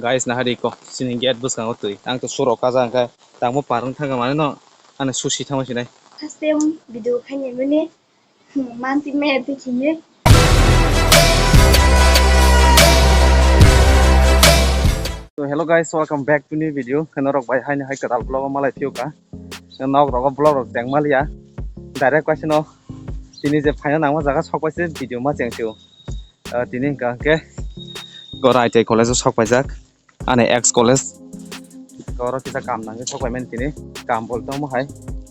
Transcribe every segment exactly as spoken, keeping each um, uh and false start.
Guys, nahari ko, sini gate bwskango twi. Ang to surok kaja hwnkhe, tangbo parwng thangkha mane no, ani susi thangma sinai. First time video khainai mani, hmm, manti me bikhiye. So, hello guys, welcome back to new video. Kheno rok bai haini hai kwtal vlog malai phiyo ka. Nok rogo vlog rok cheng maliya. Direct kaisa no tini je phaina nangma jaga sok paise video ma cheng sio. Ah, tini hwnkha hwnkhe Gora I T I college o sok paijak. Ani ex college. Oro kisa kam nangwi sok paimani tini. Kam bol tongmo hai.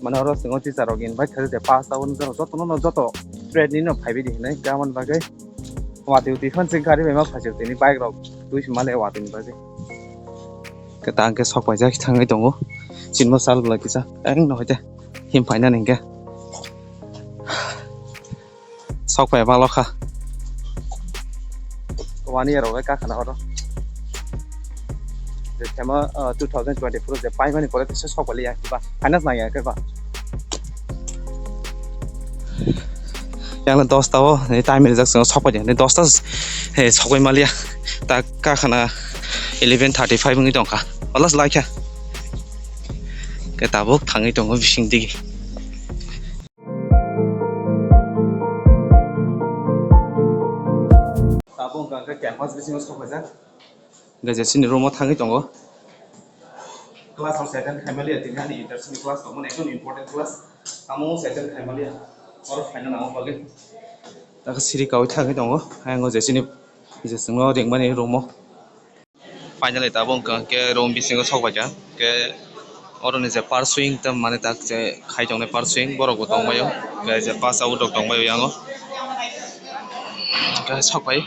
Mane oro singo teacher rok invite khaijak je pass taboni joto, joto no, joto trade ni no phaibai di hinwi. Gamon bagwi watwi utwi phan se gari bai ma phaisio tini bike rok twi se male watwi ni bagwi. Kwtal khe sok paijak thangwi tongo. Chinmo sal bwlai kisa. Ang no hoite. Him phainani hwnkhe. Sok pai balo kha. One year rok kha khana oro. Je thema, uh, two thousand twenty-four je paimani pore tesa sok pai ya ba. Finance na ya ke ba. Yang dos ta o ni time rijak song sok pai ni dos ta he sok pai maliya. Ta kha khana eleven thirty-five wngwi tongkha. Olas laikha. Ke tabuk thangwi tongo bising digi. Tabuk hwnkha khe campus bisingo sok paijak. Hwnkhe je chini room o thangwi tongo. Class rok se attend khaimaliya, tini ani inter sini class tongmani ekdom important class. Tamo se attend khaimaliya. Oro phaina nangma bagwi. Takhe siri kawi thangwi tongo. Ayang o je chini je chwngno ringmani room o. Finally tabuk hwnkha hwnkhe room bisingo sok paikha. Hwnkhe oro ni je pursuing tei mane tak je khai tongnai pursuing borok bo tongbaio. Hwnkhe je pass out rok tongbaio yango. Hwnkhe sok pai.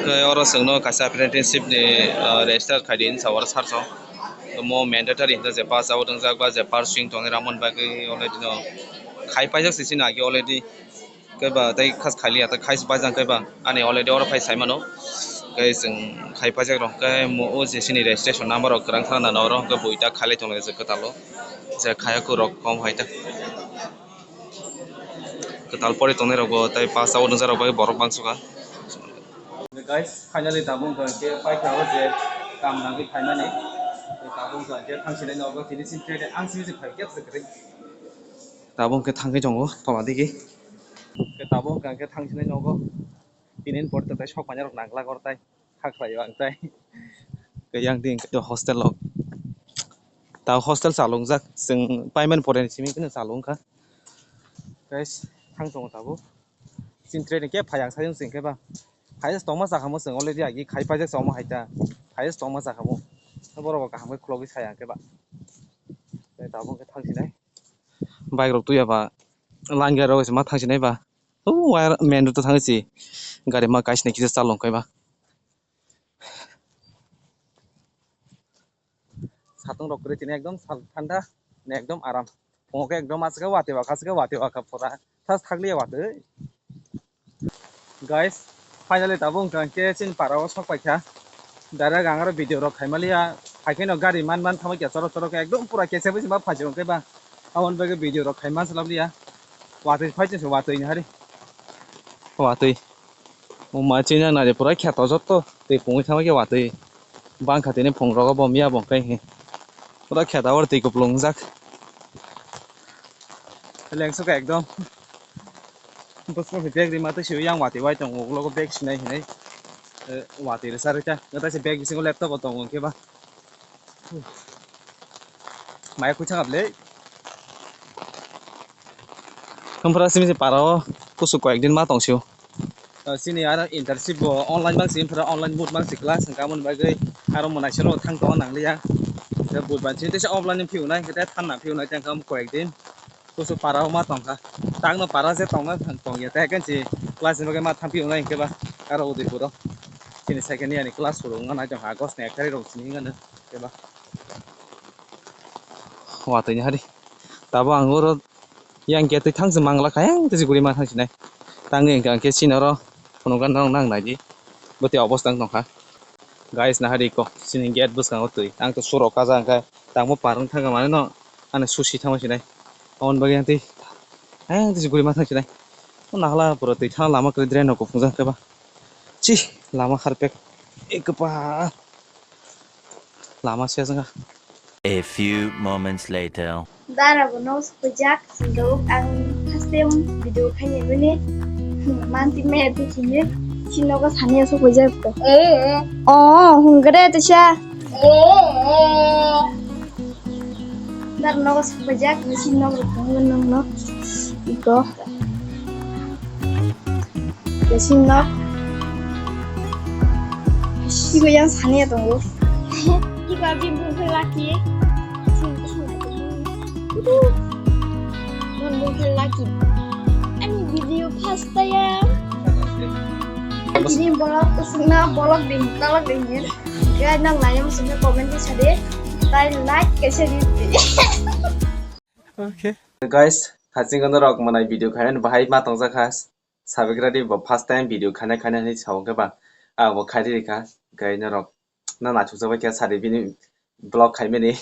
Tei oro chwngno kaisa apprenticeship ni, ah, register khai di hinwi sa oro sir song. Omo mandatory hinwi je pass out wngjak ba je pursuing tongnai rang mani bagwi already no khai paijak se chini age already. Kaiba tei khas khailiya tei khai se paijak kaiba ani already oro phai sai mano. Tei chwng khai paijak rok khe mo o je chini registration number rok kwrang thang nana oro hwnkhe buita khailai tonglai kwtal o je khaya kwrwk kom hai ta. Kwtal pori tongnai rok bo tei pass out wngjak rok bai borok bangsuka. Guys, finally tabuk hwnkha hwnkhe paikha o je kam nangwi phaimani. Tabuk hwnkha hwnkhe thangsinai nogo tini sini trade ang sini se phai khe se kwrwi. Tabuk hwnkhe thangwi tongo tola digi. Tabuk hwnkha hwnkhe thangsinai nogo tini ni pore tei sok manya rok nangla gor tai. Hakhlai ang tai. Yang ding hostel rok. Ta hostel chalungjak. Chwng payment pore ni simi kheno chalung kha. Guys, thang tongo tabuk. Chini train khe phai ang sayung chwng khe ba. Phai tongma chakha mo chwng already agi khai paijak chongma hai ta. Phai tongma chakha mo. Borok bo kaham khe khulogwi sai ang khe ba. Tei tabuk khe thang sinai. Bike rok tuya ba. Line gari rok se ma thang sinai ba. O wire main road to thang si. Gari ma kaisne kisa chalung kai ba. Satung rok kwrwi tini ekdom sal thanda, ekdom aram. Phungo khe ekdom aswk watwi wakha, aswk watwi wakha pura. Thas thakliya watwi. Guys, finally tabuk hwnkha hwnkhe chini para o sok paikha. Direct ang aro video rok khaimaliya. Haikhe no gari man man thangbai kha choro choro khe ekdom pura kesa bai se ma phaijak hwnkhe ba. Aboni bagwi video rok khai man swlabliya. Watwi phai chwng se watwi ni hari. Watwi. Muma chini nari pura kheto joto twi pungwi thangbai khe watwi. Bangkha tini phung rogo bo miya bo khe he. Pura kheta oro twi kuplung jak. Lengsu khe ekdom. Bwskango bag rima twi swi yang watwi bai tongo, ulo bag sinai hinwi, eh, watwi rwsa rwkha. Nokha se bag bisingo laptop bo tongo hwnkhe ba. Maya khuisa kha bwle. Hwnphra simi se para o kusu koyek din ma tong sio. Ah, chini aro internship bo online bang si, hwnphra online mode bang si class hwnkha, aboni bagwi aro mwnaisano thang tongna nangliya. Budbar sini teisa offline phiunai, hwnkhe thanna phiunai tei hwnkha koyek din. Kusu para o ma tongkha. Tangno para je tongna thang tongya. Te kensi class ni bagwi ma thampi wngnai hwnkhe ba aro Udaipur o. Chini second year ni class rok wngna nai tongkha. August ni ek tarik rok sini hwnkhe ba. Watwi ni hari. Tabo ang oro yang gate thang se mangla kha yang tisi guri ma thang sinai. Tangwi hwnkhe ang khe chini oro phunukna nang nang nai di. Bwtwi obostha wng tongkha. Guys, nahari ko, chini gate bwskango twi. Ang to surok kaja hwnkhe, tangbo parwng thangkha manwi no, ani susi thangma sinai. Aboni bagwi ang twi, ang twi guri ma thang sinai. O nahla pura twi thang lama kwrwi drain rok kuphungjak khe ba. Chi, lama harpek. Ekpa. Lama se janga. A few moments later. Dara bo no sokojak, sindok ang first time video khaini mani. Manti me tu kini, sinogo sani sokojak ko. Oh, hungre tu sha. Dara no sokojak, ni sinogo kong no no. Iko. Yasin no. Sigo yang sani ya tongo. Iko abi bungkhe laki. Sini sini. Udu. Non bungkhe laki. Ani video first time. Ini bolok kesana bolok ding, bolok ding ya. Kaya nang nanya musuhnya komen tuh sade. Tai like kaisa di. Okay. Guys, haching kono rok manai video khaina bahai ma tongjak kha. Sabikradi bo first time video khaina khaina hinwi sao hwnkhe ba, ang bo khairikha, hwnkhe norok no naithokjagwi khe sadi bini vlog khaimani.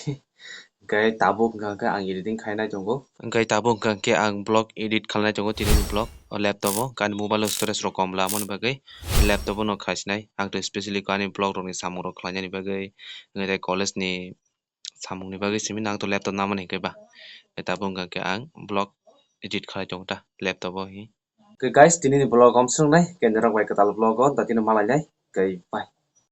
Hwnkhe tabuk hwnkha hwnkhe ang editing khainai tongo. Hwnkhe tabuk hwnkha hwnkhe ang vlog edit khalnai tongo tini vlog o laptop o, ani mobile o storage rok kom lamani bagwi laptop o no khaisinai. Ang to specially ani vlog rokni samung rok khlainani bagwi, hwnkhe college ni samung ni bagwi simi nang to laptop namani hwnkhe ba. Tabuk hwnkha khe ang vlog edit khalai tongo ta laptop o hi. Khe guys, tini ni vlog om swngnai, khe norok bai kwtal vlog o, datino malainai, khe bye.